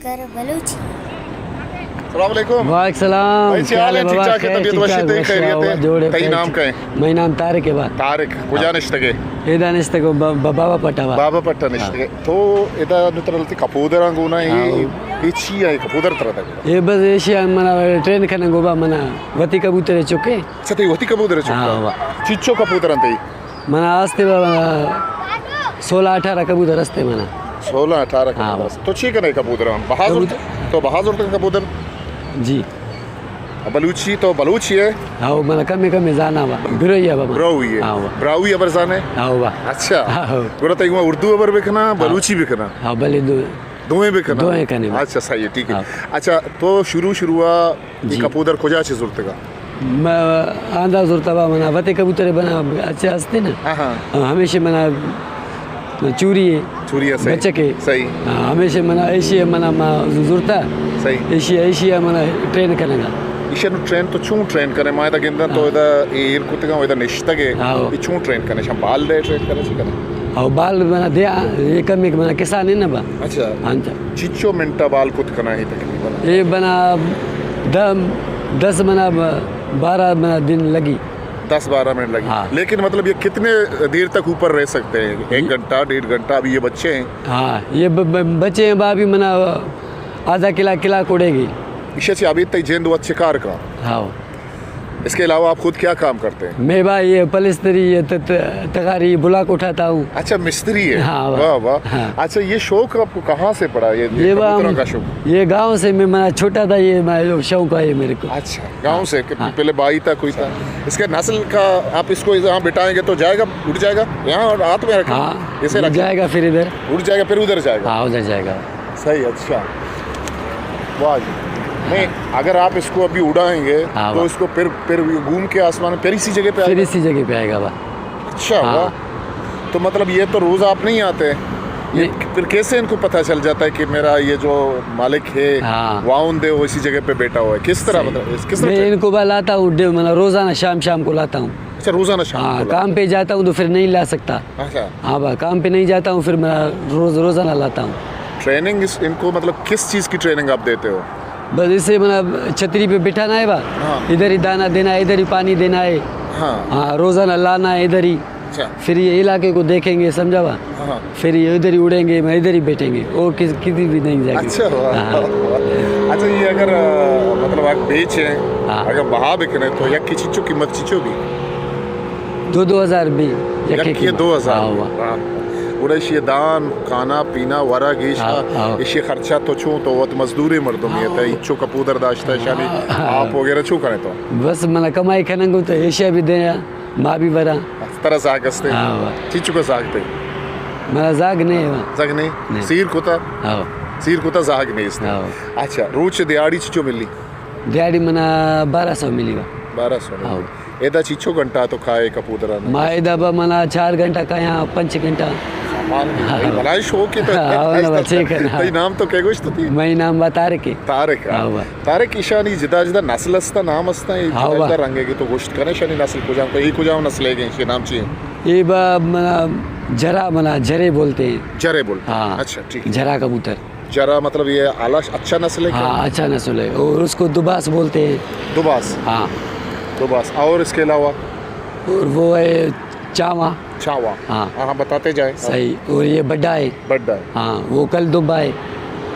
کر بلوچی۔ السلام علیکم۔ وعلیکم السلام۔ بھائی، چی حال ہے؟ ٹھیک ٹھاک ہے؟ طبیعت وش ہے؟ خیریت ہے؟ تئی نام کیا ہے؟ منی نام طارق ہے با۔ طارق، کجا نشتگ ئے؟ ادا نشتگ با-، با-، بابا پٹا با۔ بابا پٹا نشتگ ئے۔ تو ادا نو ترا لتی کپودراں گونا، اے، اے چی ہے کپودر ترا دگا؟ اے بس ایشی منا ٹرین کنگو با، منا وتی کبوتر چکے۔ اچھا، تئی وتی کبوتر چکے؟ ہاں با۔ چچو کپودر انت؟ منا ہستے با، سولہ اٹھارہ کبوتر ہستے منا۔ سولہ اٹھارہ کبوتر ہستے۔ تو چی کنے کبوتراں؟ بہا زرت؟ تو بہا زرت کبوتر؟ جی۔ بلوچی، تو بلوچی ہے؟ ہاں، منا کمے کمے زانا با۔ براہوئی ہے با۔ براہوئی ہے۔ ہاں با۔ براہوئی ہبر زانے؟ ہاں با۔ اچھا۔ ہاں۔ گڑا تئی گوما اردو ہبر بکنا، بلوچی بکنا؟ ہاں، بلے دو۔ دوئیں بکنا؟ دوئیں کنے با۔ اچھا، صحیح ہے، ٹھیک ہے۔ ہاں۔ اچھا، تو شروع شروع اے کپودر کجا چہ زرتگا؟ ما آندا زرتا با، منا وتے کبوتر بنا اچھا ہستے نا۔ ہاں، ہاں۔ ہاں، ہمیشہ منا چوری ہے۔ چوری ہے، صحیح۔ بچک ہے۔ صحیح۔ ہاں، ہمیشہ منا ایشی منا ما زرتا۔ صحیح۔ ایشی، ایشی منا ٹرین کنگا۔ ایشی نو ٹرین تو چون ٹرین کنے؟ ما ادا گنداں تو ادا ایر کتگا، ادا نشتگ ہے۔ ہاں۔ اے چون ٹرین کنے؟ شان بال دے ٹرین کنے، چی کنے؟ او بال منا دیا، اے کم ایک منا کسان ہے نا با۔ اچھا۔ ہاں جی۔ چچو منٹا بال کت کنا ہے تقریباً؟ اے بنا دہ، دس منا ب-، بارہ منا دن لگی۔ دس بارہ منٹ لگی۔ ہاں۔ لیکن مطلب یہ کتنے دیر تک اوپر رہ سکتے ہیں؟ ایک گھنٹہ، ڈیڑھ گھنٹہ، ابھی یہ بچے ہیں۔ ہاں، یہ ب-، ب-، بچے ہیں با، ابھی منا آدھا کلا، کلا کوڑے گی۔ ایشی چہ ابھی تئی جند وت شکار کا؟ ہاں۔ اس کے علاوہ آپ خود کیا کام کرتے ہیں؟ میں با یہ پلستری، یہ ت-، ت-، تغاری، بلاک اٹھاتا ہوں۔ اچھا، مستری ہے۔ ہاں، واہ۔ واہ، واہ۔ ہاں۔ اچھا، یہ شوق آپ کو کہاں سے پڑا، یہ، یہ یہ با کبوتروں ہم، کا شوق؟ یہ گاؤں سے میں، میں چھوٹا تھا، یہ میں شوق ہے یہ میرے کو۔ اچھا، گاؤں سے کہ ہاں۔ پہلے بھائی تھا، کوئی تھا؟ اس کے نسل کا آپ اس کو یہاں بٹائیں گے تو جائے گا، اٹھ جائے گا؟ یہاں ہاتھ میں رکھیں؟ ہاں، اسے رکھیں۔ جائے گا پھر ادھر۔ اٹھ جائے گا، پھر ادھر جائے گا؟ ہاں، ادھر جائے گا۔ صحیح، اچھا۔ واہ جی۔ نہیں، اگر آپ اس کو ابھی اڑائیں گے، ہاں، تو واہ۔ اس کو پھر، پھر گھوم کے آسمان میں پھر اسی جگہ پہ آئے گا؟ پھر اسی جگہ پہ آئے گا، واہ۔ اچھا، ہاں۔ واہ۔ تو مطلب یہ تو روز آپ نہیں آتے؟ یہ نہیں۔ پھر کیسے ان کو پتہ چل جاتا ہے کہ میرا یہ جو مالک ہے، ہاں۔ واؤن دے، وہ اسی جگہ پہ بیٹھا ہوا ہے؟ کس طرح، صحیح۔ مطلب، اس، کس طرح میں چل- ان کو بلاتا ہوں، ڈے-، مطلب، روزانہ شام، شام کو لاتا ہوں۔ اچھا، روزانہ شام ہاں، کو لاتا ہوں۔ کام پہ جاتا ہوں تو پھر نہیں لا سکتا۔ اچھا۔ ہاں با، کام پہ نہیں جاتا ہوں، پھر میں روز، روزانہ لاتا ہوں۔ ٹریننگ اس، ان کو مطلب کس چیز کی ٹریننگ آپ دیتے ہو؟ بس اسے مطلب چھتری پہ بٹھانا ہے با، ہاں۔ ادھر ہی دانا دینا ہے، ادھر ہی پانی دینا ہے۔ ہاں۔ ہاں، روزانہ لانا ہے ادھر ہی۔ اچھا۔ پھر یہ علاقے کو دیکھیں گے، سمجھا با؟ ہاں۔ پھر یہ ادھر ہی اڑیں گے، میں ادھر ہی بیٹھیں گے، اور کس، کسی بھی نہیں جائیں گے۔ اچھا، واہ، ہاں۔ واہ۔ اچھا، یہ اگر، آ، مطلب آپ بیچیں، ہاں۔ اگر بہا بکنے تو یک کی چیچو قیمت چیچو بھی؟ دو، دو ہزار بھی، یکے یکے کی۔ دو ہزار۔ ہاں، واہ۔ واہ۔ گڑا ایشی دان، کھانا، پینا، ورگ، ایشا، ہاں، ہاں۔ ایشی خرچہ تو چون تو وت مزدورے مردم یہ تھا، ہاں۔ ایچو کپودر داشتہ، شانی ہاں۔ آپ وغیرہ چو کنے تو؟ بس منا کمائی کننگو تو ایشا بھی دیا، ما بھی برا۔ ترا زاگ استے؟ ہاں، واہ۔ چیچو کا زاگ تے؟ منا زاگ نہیں ہوا۔ زاگ نہیں؟ نہیں۔ سیر کتا؟ ہاں۔ سیر کتا زاگ نہیں استے۔ ہاں۔ اچھا، روچ دیہاڑی چیچو ملی؟ دیہاڑی منا بارہ سو ملی با۔ بارہ سو ملی۔ ہاں۔ ادا چیچو گھنٹہ تو کھائے کپودرا؟ ما ادا با منا چار گھنٹہ کھایا، پنچ گھنٹہ۔ سامان بھی، ہاں۔ بھائی، بھلائی شوق ہے تو۔ ہاں، نا، بچے کا نا۔ تئی نام تو کیا گوشت تھی؟ مئی نام با طارق ہے۔ طارق، ہاں۔ ہاں، با۔ طارق، ایشانی جدا جدا نسل استا، نام استا، اے ہاں، جدا با۔ جدا رنگ ہے کہ تو گوشت کنے، ایشانی نسل کجام کا، اے کجام نسل ہے کہ ایشی نام چی ہے؟ اے با منا جرا، منا جرے بولتے ہیں۔ جرے بولتے ہیں۔ ہاں۔ اچھا، ٹھیک ہے۔ جرا کبوتر۔ جرا مطلب یہ اعلیٰ، اچھا نسل ہے کیا؟ ہاں، اچھا نسل ہے۔ اور اس کو دباس بولتے ہیں۔ دباس؟ ہاں۔ دباس۔ اور اس کے علاوہ؟ اور وہ ہے چاوا۔ چاوا۔ ہاں۔ ہاں، ہاں، بتاتے جائیں۔ صحیح۔ اور یہ بڈا ہے۔ بڈا ہے۔ ہاں، وہ کل دبا ہے۔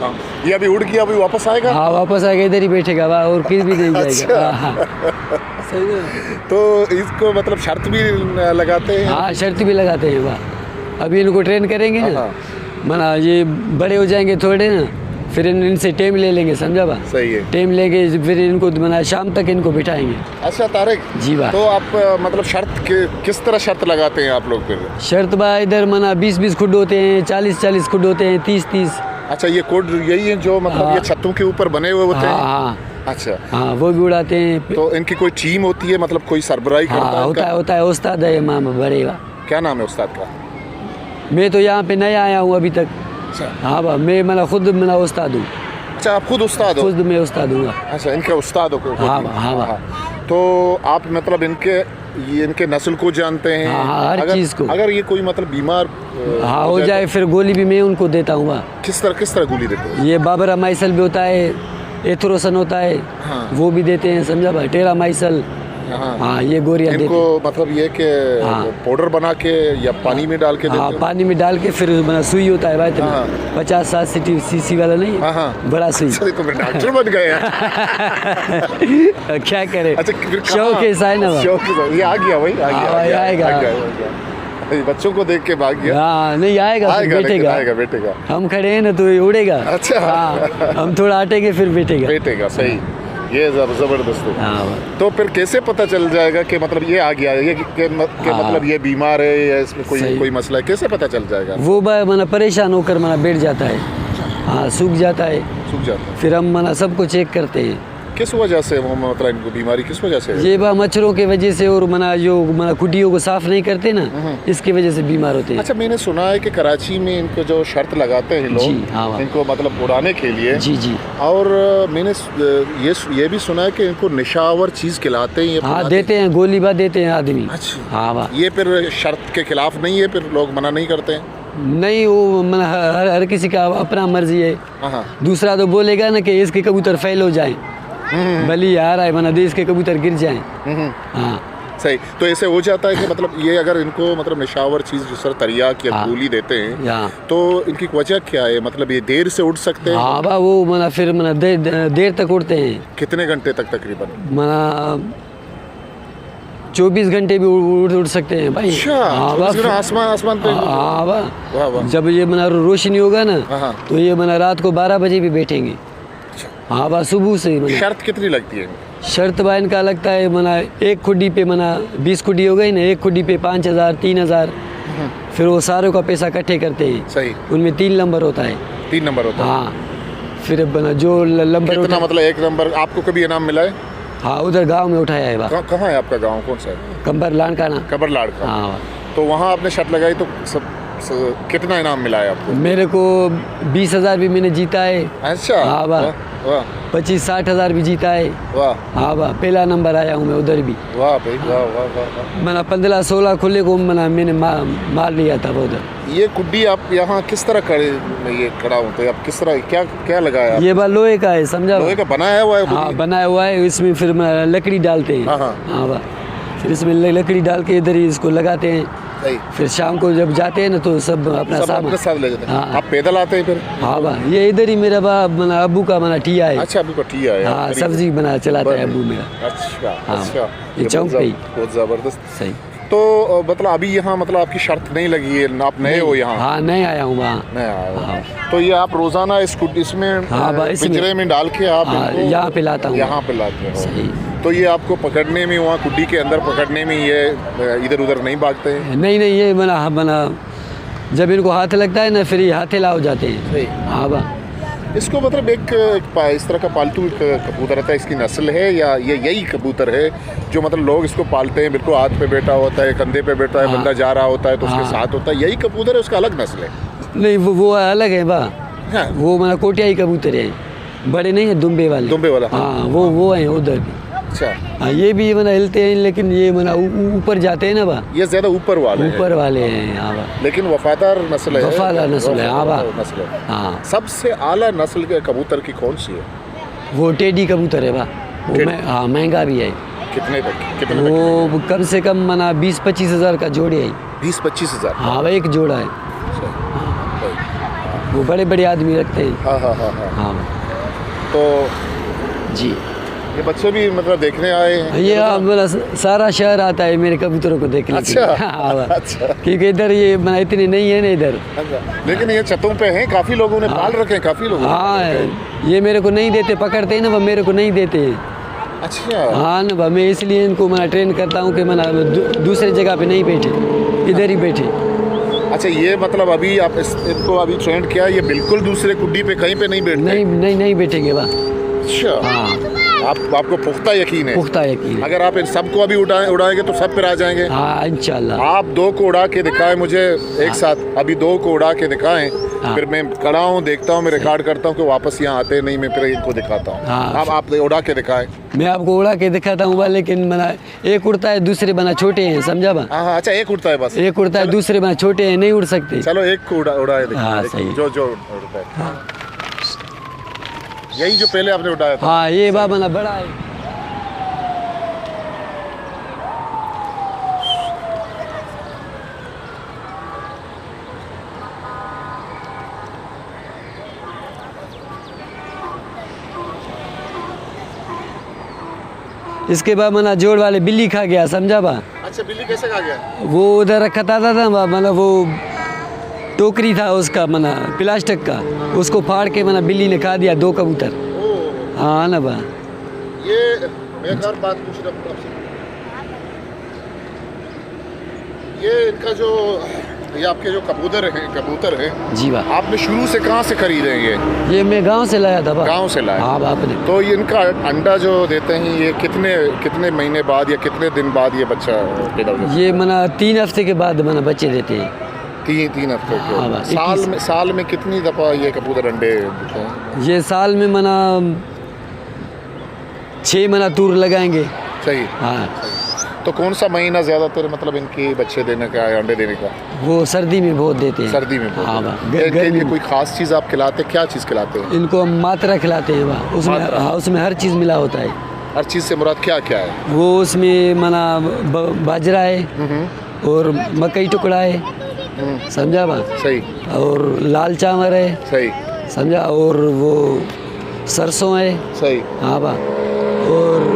ہاں۔ یہ ابھی اڑ گیا، ابھی واپس آئے گا؟ ہاں، واپس آئے گا، ادھر ہی بیٹھے گا، واہ، اور کہیں بھی نہیں جائے گا۔ اچھا۔ ہاں، ہاں۔ تو اس کو مطلب شرط بھی لگاتے ہیں؟ ہاں، شرط بھی لگاتے ہیں، واہ۔ ابھی ان کو ٹرین کریں گے نا۔ ہاں۔ منا یہ بڑے ہو جائیں گے تھوڑے نا، پھر ان، ان سے ٹائم لے لیں گے، سمجھا با؟ صحیح ہے۔ ٹائم لے کے پھر ان کو، منا شام تک ان کو بٹھائیں گے۔ اچھا طارق، جی با۔ تو آپ، مطلب، شرط کے، کس طرح شرط لگاتے ہیں آپ لوگ پھر؟ شرط با، ادھر منا بیس بیس کھڈ ہوتے ہیں، چالیس چالیس کھڈ ہوتے ہیں، تیس تیس۔ اچھا، یہ کھڈ یہی ہیں جو، مطلب، ہاں۔ یہ چھتوں کے اوپر بنے ہوئے ہوتے ہیں؟ ہاں، ہاں۔ اچھا۔ ہاں، وہ بھی اڑاتے ہیں۔ تو ان کی کوئی ٹیم ہوتی ہے، مطلب، کوئی سربراہی کرتا ہے ہاں، ان کا؟ ہوتا ہے، ہوتا ہے، استاد ہے امام بڑے با۔ کیا نام ہے استاد کا؟ میں تو یہاں پہ نیا آیا ہوں ابھی تک۔ اچھا۔ ہاں با، میں منا خود منا استاد ہوں۔ اچھا، آپ خود استاد ہو؟ خود میں استاد ہوں۔ اچھا، ان کے استاد ہو؟ ہاں با، ہاں با۔ تو آپ مطلب ان کے یہ ان کے نسل کو جانتے ہیں؟ ہاں، ہاں، ہر اگر، چیز کو۔ اگر یہ کوئی مطلب بیمار، آ، ہاں، ہو ہو جائے جائے تو پھر گولی بھی میں ان کو دیتا ہوں، ہاں۔ کس طرح، کس طرح گولی دیتے ہو؟ یہ بابرا مائسل بھی ہوتا ہے، ایتھروسن ہوتا ہے، ہاں۔ وہ بھی دیتے ہیں، سمجھا بھائی، ٹیرا مائسل۔ ہاں۔ ہاں، یہ گولیاں ان دیتے کو ہیں۔ مطلب یہ کہ ہاں۔ پاؤڈر بنا کے یا پانی میں ڈال کے ہاں، دیتے ہو؟ پانی میں ڈال کے پھر بنا سوئی ہوتا ہے بھائی، ہاں۔ پچاس ساٹھ سی سی والا نہیں، ہاں، ہاں۔ بڑا سوئی۔ اچھا، تو پھر ڈاکٹر بن گئے ہیں۔ کیا کرے؟ اچھا، پھر کہاں؟ شوق ہے، سائن ہے۔ شوق ہے، یہ آ گیا بھائی، آ گیا، ہاں، آ بھائی، گیا، آئے گا۔ آ گیا، آ گیا۔ بچوں کو دیکھ کے بھاگ گیا۔ ہاں، نہیں، آئے گا، پھر آئے گا، بیٹھے لیکن گا۔ آئے گا، بیٹھے گا۔ ہم کھڑے ہیں نا، تو یہ اڑے گا۔ اچھا۔ ہاں، ہم تھوڑا ہٹیں گے، پھر بیٹھے گا۔ بیٹھے گا، صحیح۔ یہ زب-، زبردست ہے۔ ہاں، بھائی۔ تو پھر کیسے پتہ چل جائے گا کہ مطلب یہ آ گیا، یہ کہ، کہ م-، کہ ہاں۔ مطلب یہ بیمار ہے یا اس میں کوئی، صحیح۔ کوئی مسئلہ ہے، کیسے پتہ چل جائے گا؟ وہ با-، منا پریشان ہو کر منا بیٹھ جاتا ہے۔ ہاں، سوکھ جاتا ہے۔ سوکھ جاتا ہے۔ پھر ہم منا سب کو چیک کرتے ہیں۔ کس وجہ سے وہ، مطلب، ان کو بیماری کس وجہ سے ہے؟ یہ با مچھروں کی وجہ سے اور منا جو منا کھڈیوں کو صاف نہیں کرتے نا، ہوں۔ اس کی وجہ سے بیمار ہوتے ہیں۔ اچھا، میں نے سنا ہے کہ کراچی میں ان کو جو شرط لگاتے ہیں لوگ، جی، ہاں، ہاں۔ ان کو مطلب اڑانے کے لیے، جی، جی۔ اور میں نے س-، یہ س-، یہ بھی سنا ہے کہ ان کو نشہ آور چیز کھلاتے ہیں، یہ ہاں، پلاتے ہیں۔ دیتے ہیں، گولی با دیتے ہیں آدمی۔ اچھا۔ ہاں، با۔ یہ پھر شرط کے خلاف نہیں ہے، پھر لوگ منع نہیں کرتے ہیں؟ نہیں، وہ من-، ہر، ہر، ہر کسی کا اپنا مرضی ہے۔ ہاں، ہاں۔ دوسرا تو بولے گا نا کہ اس کے کبوتر فیل ہو جائیں۔ ہوں۔ بلی آ رہا ہے، منا دے اس کے کبوتر گر جائیں۔ ہوں۔ ہاں۔ صحیح۔ تو ایسے ہو جاتا ہے کہ مطلب یہ اگر ان کو مطلب نشہ آور چیز جس طرح تریاک یا ہاں۔ گولی دیتے ہیں، ہاں۔ تو ان کی وجہ کیا ہے؟ مطلب یہ دیر سے اڑ سکتے ہیں؟ ہاں، با، وہ منا پھر منا دے-، دے-، دیر تک اڑتے ہیں۔ کتنے گھنٹے تک تقریباً؟ منا چوبیس گھنٹے بھی اڑ، اڑ، اڑ سکتے ہیں بھائی۔ اچھا، ہاں، چوبیس با، گھنٹے آسمان، آسمان پہ؟ ہاں، ہاں، با۔ واہ، واہ۔ جب یہ منا رو-، روشنی ہوگا نا، ہاں، ہاں۔ تو یہ منا رات کو بارہ بجے بھی بیٹھیں گے۔ اچھا۔ ہاں، با، صبح سے ہی منا۔ شرط کتنی لگتی ہے؟ شرط با ان کا لگتا ہے منا ایک کھڈی پہ منا بیس کھڈی ہو گئی نا، ایک کھڈی پہ پانچ ہزار، تین ہزار۔ ہوں۔ پھر وہ ساروں کا پیسہ اکٹھے کرتے ہیں۔ صحیح۔ ان میں تین نمبر ہوتا ہے۔ تین نمبر ہوتا ہے۔ ہاں۔ پھر بنا جو ل-، نمبر کتنا ہوتا ہے۔ مطلب ایک نمبر آپ کو کبھی انعام ملا ہے؟ ہاں، ادھر گاؤں میں اٹھایا ہے با۔ کہاں، کہاں ہے آپ کا گاؤں؟ کون سا ہے؟ کمبر لاڑکانہ۔ کمبر لاڑکانہ۔ ہاں۔ تو وہاں آپ نے شرط لگائی تو سب، س-، کتنا انعام ملا ہے آپ کو؟ میرے کو بیس ہزار بھی میں نے جیتا ہے۔ اچھا۔ ہاں با۔ واہ، واہ۔ پچیس ساٹھ ہزار بھی جیتا ہے۔ واہ۔ ہاں با، پہلا نمبر آیا ہوں میں ادھر بھی۔ واہ بھائی، واہ، واہ، واہ، واہ۔ منا پندرہ سولہ کھلے کو منا، میں نے ما-، مار لیا تھا وہ ادھر۔ یہ کھڈی آپ یہاں کس طرح کھڑے، یہ کھڑا ہوتا ہے؟ آپ کس طرح، کیا، کیا لگایا آپ؟ یہ با لوہے کا ہے، سمجھا؟ لوہے کا بنایا ہوا ہے خود ہاں، ہی؟ بنایا ہوا ہے، اس میں پھر میں لکڑی ڈالتے ہیں۔ ہاں، ہاں۔ ہاں با۔ پھر اس میں ل-، لکڑی ڈال کے ادھر ہی اس کو لگاتے ہیں۔ صحیح۔ پھر شام کو جب جاتے ہیں نا تو سب اپنا سب سامان۔ اپنے ساتھ لے جاتے ہیں۔ ہاں۔ آپ پیدل آتے ہیں پھر؟ ہاں با، یہ ادھر ہی میرا با-، منا ابو کا منا ٹھیا ہے۔ اچھا، ابو کا ٹھیا ہے۔ ہاں، سبزی بنا چلاتا ہے ابو میرا۔ اچھا، ہاں۔ اچھا۔ یہ چوک پہ ہی۔ بہت زبردست۔ صحیح۔ تو، آ، مطلب، ابھی یہاں، مطلب، آپ کی شرط نہیں لگی ہے، آپ نئے ہو یہاں؟ ہاں، نئے آیا ہوں وہاں۔ نئے آئے ہو۔ ہاں۔ تو یہ آپ روزانہ اس کو، اس میں، ہاں، آ، بس اس میں۔ پنجرے میں ڈال کے آپ ہاں، ان کو یہاں پہ لاتا ہوں۔ یہاں پہ لاتے ہو۔ صحیح۔ تو یہ آپ کو پکڑنے میں، وہاں کھڈی کے اندر پکڑنے میں یہ، آ، ادھر ادھر نہیں بھاگتے ہیں؟ نہیں، نہیں، یہ منا، منا، جب ان کو ہاتھ لگتا ہے نا، پھر یہ ہاتھ ہلاؤ جاتے ہیں۔ صحیح۔ ہاں با۔ اس کو مطلب ایک، ایک پا-، اس طرح کا پالتو ایک کبوتر رہتا ہے، اس کی نسل ہے یا یہ یہی کبوتر ہے جو مطلب لوگ اس کو پالتے ہیں، بالکل ہاتھ پہ بیٹھا ہوتا ہے، کندھے پہ بیٹھا ہے، ہاں۔ بندہ جا رہا ہوتا ہے تو اس کے ہاں۔ ساتھ ہوتا ہے، یہی کبوتر ہے، اس کا الگ نسل ہے؟ نہیں، وہ، وہ الگ ہے با۔ ہاں۔ وہ مطلب کوٹیائی کبوتر ہے، بڑے نہیں ہیں، دمبے والے۔ دمبے والا، ہاں۔ ہاں، وہ، وہ ہیں ادھر بھی۔ اچھا۔ ہاں، یہ بھی مطلب ہلتے ہیں، لیکن یہ مطلب او-، او-، اوپر جاتے ہیں نا با۔ یہ زیادہ اوپر والے ہیں۔ اوپر والے ہیں، ہاں با۔ لیکن وفادار نسل ہے۔ وفادار نسل ہے، ہاں با۔ وفادار نسل ہے۔ ہاں۔ سب سے اعلیٰ نسل کے کبوتر کی کون سی ہے؟ وہ ٹیڈی کبوتر ہے با، وہ ٹیڈی۔ مہ-، ہاں، مہنگا بھی ہے۔ کتنے تک؟ کتنے تک وہ ملے گا؟ کم سے کم منا بیس پچیس ہزار کا جوڑے ہے۔ بیس پچیس ہزار؟ ہاں با، ایک جوڑا ہے۔ اچھا۔ وہ بڑے بڑے آدمی رکھتے ہیں۔ ہاں، ہاں، ہاں، ہاں۔ ہاں با۔ تو جی۔ یہ بچے بھی مطلب دیکھنے آئے ہیں؟ یہ ہاں، مطلب سارا شہر آتا ہے میرے کبوتروں کو دیکھنے کے لیے۔ اچھا۔ ہاں با۔ اچھا۔ کیونکہ ادھر یہ مطلب اتنے نہیں ہے نا ادھر۔ اچھا۔ لیکن یہ چھتوں پہ ہیں، کافی لوگوں نے ہاں۔ پال رکھے ہیں، کافی لوگوں نے ہاں، پال رکھے ہیں۔ یہ میرے کو نہیں دیتے، پکڑتے ہیں نا، وہ میرے کو نہیں دیتے ہیں۔ اچھا۔ ہاں نا، میں اس لیے ان کو میں ٹرین کرتا ہوں کہ میں دو-، دوسرے جگہ پہ نہیں بیٹھے، ادھر ہی بیٹھے۔ اچھا، یہ مطلب ابھی آپ اس، ان کو ابھی ٹرینڈ کیا، یہ بالکل دوسرے کھڈی پہ کہیں پہ نہیں بیٹھتے؟ نہیں، نہیں، نہیں بیٹھیں گے با۔ اچھا۔ ہاں۔ آپ، آپ کو پختہ یقین ہے؟ پختہ یقین ہے۔ اگر آپ ان سب کو ابھی اٹھائیں، اڑائیں گے تو سب پھر آ جائیں گے؟ ہاں، انشاءاللہ۔ آپ دو کو اڑا کے دکھائیں مجھے ایک ہاں۔ ساتھ، ابھی دو کو اڑا کے دکھائیں۔ हाँ। फिर मैं खड़ा हूँ, देखता हूँ, मैं रिकॉर्ड करता हूँ कि वापस यहाँ आते नहीं, मैं फिर इनको दिखाता हूँ। हाँ। अब आप उड़ा के दिखाएं। मैं आपको उड़ा के दिखाता हूँ बा, लेकिन मना एक उड़ता है, दूसरे बना छोटे हैं, समझा बा? हाँ, हाँ, अच्छा, एक उड़ता है बस। एक उड़ता है, चलो। दूसरे बना छोटे हैं, नहीं उड़ सकते। चलो, एक को उड़ा, उड़ाए देखो, हाँ, एक सही। जो, जो उड़ता है। हाँ। यही जो पहले आपने उड़ाया था? हाँ, ये बा बना बड़ा है। इसके बाद मना जोड़ वाले बिल्ली खा गया, समझा बा? अच्छा, बिल्ली कैसे खा गया? वो उधर रखा था, था, था, मतलब वो टोकरी था उसका, मना प्लास्टिक का, उसको फाड़ के मना बिल्ली ने खा दिया, दो कबूतर। ओह। हाँ ना बा। ये मैं एक और बात पूछ रहा हूँ आपसे। ये इनका जो, ये आपके जो कबूतर हैं, कबूतर हैं, जी बा। आपने शुरू से कहाँ से खरीदे हैं ये? ये मैं गांव से लाया था बा। गांव से लाया? हाँ बा, अपने। तो ये इनका अंडा जो देते हैं, ये कितने, कितने महीने बाद या कितने दिन बाद ये बच्चा पैदा हो जाता है? ये मना तीन हफ्ते के बाद मना बच्चे देते हैं। तीन, तीन हफ्ते के? हाँ बा, साल इक्कीस। में, साल में कितनी दफा ये कबूतर अंडे देते हैं? ये साल में मना छः महीना तूर लगाएंगे। सही। हाँ। तो कौन सा महीना ज्यादातर, मतलब, इनके बच्चे देने का, अंडे देने का? वो सर्दी में बहुत देते हैं। सर्दी में बहुत हाँ देते हैं। बा। ग-, इनके लिए गर्मी में। कोई खास चीज आप खिलाते हैं? क्या चीज खिलाते हैं? इनको हम मात्रा खिलाते हैं बा। उसमें, मात्रा। हाँ, उसमें हर चीज मिला होता है। हर चीज से मुराद क्या क्या है? वो उसमें मना ब-, बाजरा है। हम्म। और मकई टुकड़ा है, हम्म। समझा बा? सही। और लाल चावल है, सही। समझा? और वो सरसों है। सही। हाँ बा। और,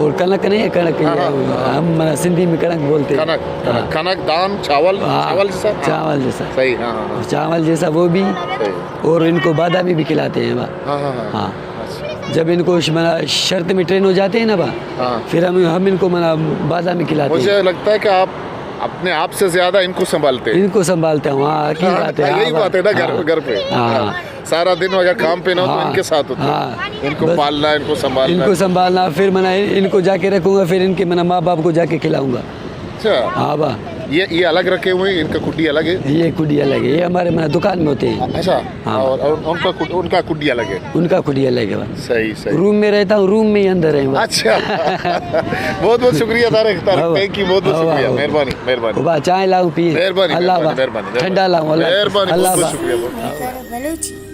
और कनक नहीं है, कनक हाँ, हाँ, हाँ। हम, मना, सिंधी में कनक बोलते हैं। कनक, कनक, हाँ। कनक, धान, चावल, हाँ, चावल जैसा? हाँ। चावल जैसा। सही, हाँ, हाँ, हाँ। चावल जैसा वो भी। सही। और इनको बादामी भी खिलाते हैं बा। हाँ, हाँ, हाँ। हाँ। अच्छा। जब इनको श-, मना, शर्त में ट्रेन हो जाते हैं ना बा, हाँ। फिर हम, हम इनको, मना, बादामी खिलाते हैं। मुझे लगता है कि आप अपने आप से ज्यादा इनको संभालते हैं। इनको संभालते हैं, हाँ, की हाँ, बात है, यही हाँ, बात है ना, घर, हाँ। घर पे। हाँ। हाँ। सारा दिन अगर काम पे ना हो तो हाँ। इनके साथ होते हैं। हाँ। इनको बस पालना, इनको संभालना। इनको संभालना, फिर, मना, इनको जाके रखूंगा, फिर इनके, मना, माँ बाप को जाके खिलाऊंगा। अच्छा। हाँ बा। ये, ये अलग रखे हुए हैं, इनका कुड्डी अलग है? ये कुड्डी अलग है, ये हमारे, मना, दुकान में होते हैं। अच्छा। हाँ। और, और उनका कुड-, उनका कुड्डी अलग है? उनका कुड्डी अलग है बा। सही, सही। रूम में रहता हूँ, रूम में ही अंदर है बा। अच्छा। बहुत, बहुत शुक्रिया तारिक, तारिक, हाँ बा। Thank you, बहुत, बहुत हाँ बा, शुक्रिया। हाँ बा। मेहरबानी, मेहरबानी। बा, चाय लाऊं पी? मेहरबानी, अल्लाह मेहरबानी, बा। मेहरबानी, मेहरबानी। ठंडा लाऊं, अल्लाह। मेहरबानी, अल्लाह बहुत, बहुत बा। शुक्रिया, बहुत।